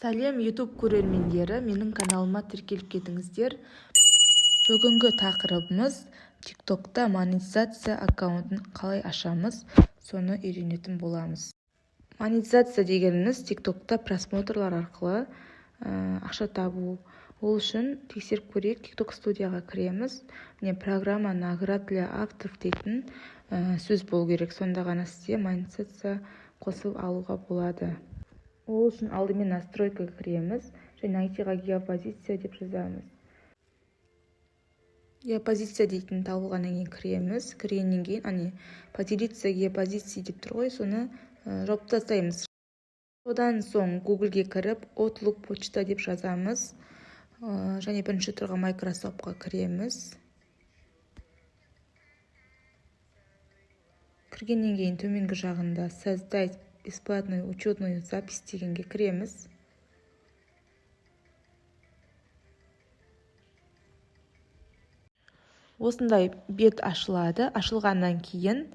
Сәлем, YouTube көрермендері! Менің каналыма тіркеліп кетіңіздер. Бүгінгі тақырыбымыз: TikTokта монетизация аккаунтын қалай ашамыз, соны үйренетін боламыз. Монетизация дегеніміз — TikTokта просмотрлар арқылы ақша табу. Ол үшін тексеріп көрейік. TikTok Студияға кіреміз. Міне, «Программа наград для авторов» дейтін сөз болу керек, сонда ғана сізде монетизация қосып алуға болады. Ол үшін алдымен «Настройка» кіреміз және «Найти» ға «Геопозиция» деп жазамыз. «Геопозиция» дейтін табылғаннан кейін кіреміз. Кіргеннен кейін, әне, «Поделиться геопозицией» деп тұр ғой, соны жауып тастаймыз. Одан соң Гуглге кіріп, Outlook почта деп жазамыз және бірінші тұрған Microsoftқа кіреміз. Кіргеннен кейін төменгі жағында «Создать бесплатную учетную запись» дегенге кіреміз. Осындай бет ашылады. Ашылғаннан кейін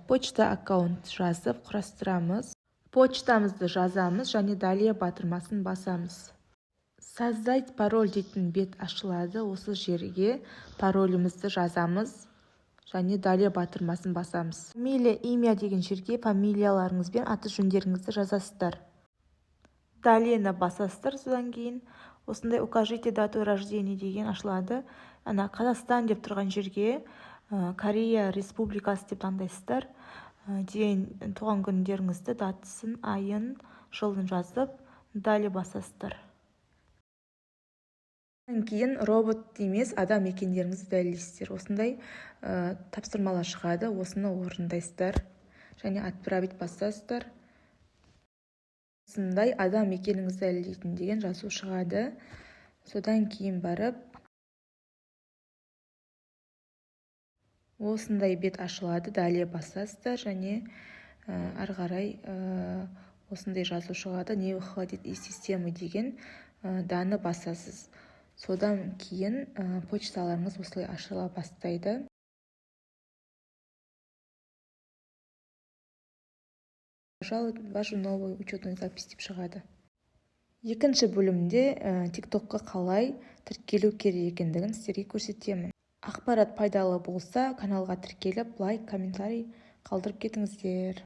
почта аккаунт жазып құрастырамыз. Почтамызды жазамыз және «Далее» батырмасын басамыз. «Создать пароль» дейтін бет ашылады. Осы жерге паролімізді жазамыз және «Далее» батырмасын басамыз. «Фамилия, имя» деген жерге фамилияларыңыз бен аты жөндеріңізді жазасыздар. «Далее» ні басасыздар. Содан кейін осындай «Укажите дату рождения» деген ашылады. Ана «Қазақстан» деп тұрған жерге «Корея Республикасы» деп таңдайсыздар. День, туған күндеріңізді, датасын, айын, жылын жазып, «Далее» басасыздар. Кейін робот емес, адам екендеріңізді дәлелдейсіздер. Осындай тапсырмалар шығады, осыны орындайсыздар және «Отправить» басасыздар. Осындай адам екеніңізді дәлелдейтін деген жазу шығады. Содан кейін барып осындай бет ашылады. «Далее» басасыздар және ары қарай осындай жазу шығады, «Не выходит из системы» деген. «Да» ны басасыз. Содан кейін почталарыңыз осылай ашыла бастайды. «Вашу новую учетную запись» деп шығады. Екінші бөлімде TikTokқа қалай тіркелу керек екендігін сіздерге көрсетемін. Ақпарат пайдалы болса, каналға тіркеліп, лайк, комментарий қалдырып кетіңіздер.